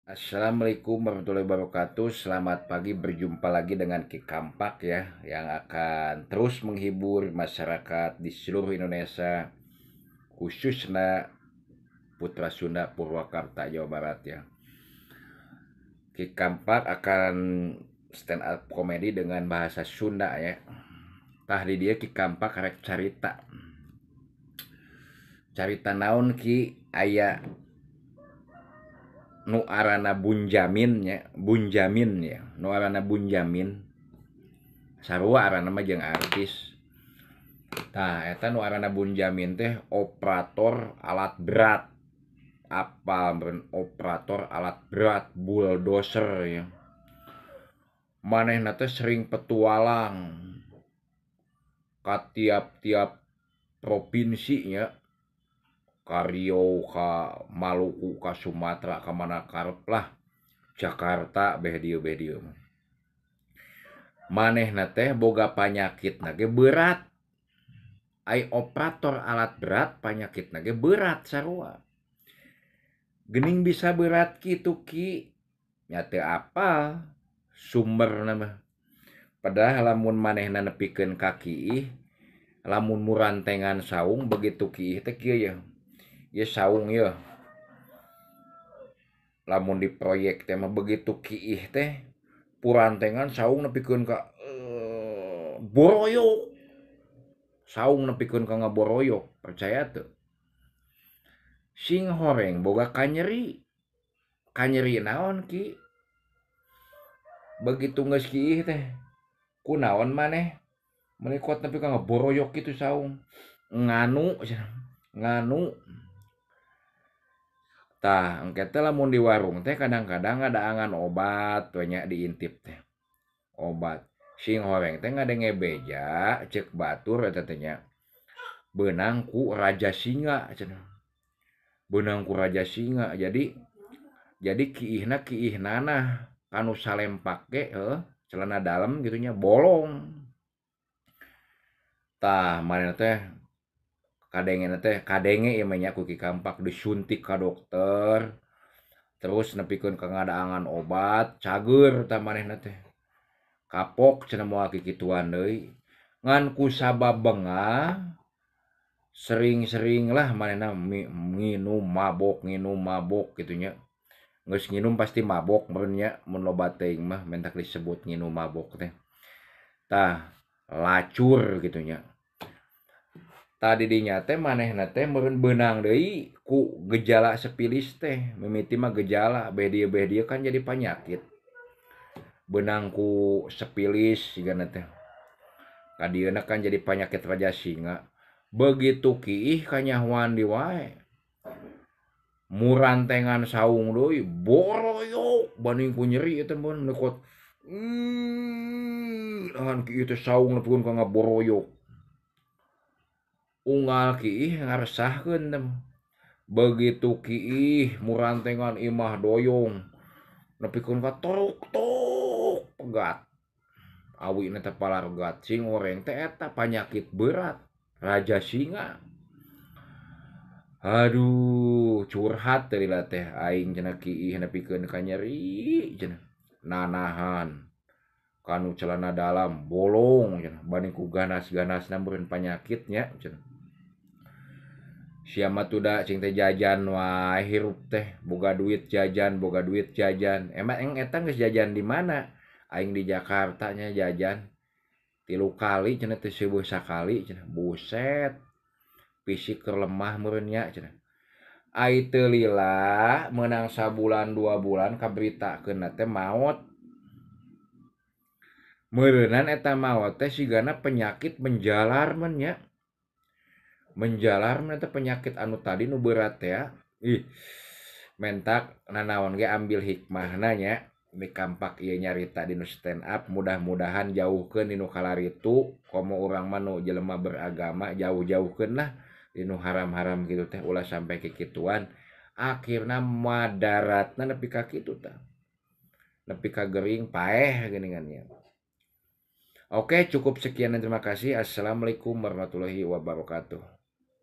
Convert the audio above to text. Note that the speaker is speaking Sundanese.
Assalamualaikum warahmatullahi wabarakatuh. Selamat pagi, berjumpa lagi dengan Ki Kampak ya, yang akan terus menghibur masyarakat di seluruh Indonesia, khususnya Putra Sunda Purwakarta, Jawa Barat ya. Ki Kampak akan stand up komedi dengan bahasa Sunda ya. Tah di dieu Ki Kampak rek carita. Carita naon, Ki? Aya nu arana Bunjamin nya, Bunjamin ya, nu arana Bunjamin. Sarua arana mah jeung artis. Tah, eta nu arana Bunjamin teh operator alat berat. Apal meureun operator alat berat, bulldozer ya. Manehna teh sering petualang ka tiap-tiap provinsi nya. Ka Riau, ka Maluku, ka Sumatera, ka mana karep lah. Jakarta beh dieu beh dieu mah. Manehna teh boga panyakitna ge berat. Ai operator alat berat panyakitna ge berat sarua. Geuning bisa berat kitu, Ki? Nya teu apal sumberna mah. Padahal lamun manehna nepikeun ka kiih, lamun murantengan saung begitu kiih teh kieu yeuh. Ieu saung yeuh. Lamun di proyek teh mah begitu kiih teh purantengan saung nepikeun ka boroyok. Saung nepikeun ka ngaboroyok, percaya teu? Sing horeng boga kanyeri. Kanyeri naon, Ki? Begitu geus kiih teh, kunaon maneh meuni kuat nepi ka ngaboroyok kitu saung? Nganu cenah, nganu. Tah, engke teh lamun di warung teh kadang-kadang ngadaangan obat we nya, diintip teh. Obat. Sing horeng teh ngadenge beja ceuk batur eta teh nya. Beunang ku raja singa cenah. Beunang ku raja singa. Jadi kiihna kiih nanah kanu salempak ge heuh, celana dalem kitu nya bolong. Tah, manehna teh kadengena teh kadenge ieu mah nya ku Ki Kampak disuntik ka dokter, terus nepikeun ka ngadaangan obat, cageur tah manehna teh. Kapok cenah moal kikituan deui. Ngan kusabab bengah sering-sering lah manehna nginum mabok kitu nya. Geus nginum pasti mabok meureun nya, mun loba teuing mah mentak disebut nginum mabok teh. Tah, lacur kitu nya. Tah, di dinya teh manehna teh meureun beunang deui ku gejala sifilis teh, mimiti mah gejala beh dieu kan jadi panyakit. Beunang ku sifilis sigana teh. Ka dieuna kan jadi panyakit raja singa. Begitu kiih kanyahoan di wae. Murantengan saung deui boroyok banding ku nyeri eta mah meuni kuat. Nahan kiih teh saung nepikeun ka ngaboroyok. Unggal kiih ngaresahkeun teh. Begitu kiih murantengan imah doyong nepikeun ka torok-tok pegat. Awina teh palargat, sing goreng teh eta panyakit berat raja singa. Aduh, curhat teh lila teh aing cenah kiih nepikeun ka nyeri cenah. Nanahan kanu celana dalam bolong cenah banding ku ganas-ganasna meureun panyakitnya cenah. Sia mah tuda cing teh jajan wae hirup teh, boga duit jajan, boga duit jajan. Emang eta geus jajan di mana? Aing di Jakarta nya jajan 3 kali cenah teh seueuh sakali cenah. Buset. Fisik keur lemah meureun nya cenah. Ai teu lila meunang sabulan 2 bulan kaberitakeunna teh maot. Meureunan eta maot teh sigana penyakit menjalar mun nya. Menjalar mun eta penyakit anu tadi nu berat teh. Ih, mentak nanaon ge ambil hikmahna nya. Di Kampak ieu nyarita dinu stand up, mudah-mudahan jauhkeun dinu kalaritu, komo urang mah nu jelema beragama jauh-jauhkeun lah dinu haram-haram kitu teh ulah sampai kikituan. Akhirna madaratna nepi ka kitu tah. Nepi ka gering paeh geuningan nya. Oke, cukup sekian dan terima kasih. Assalamualaikum warahmatullahi wabarakatuh.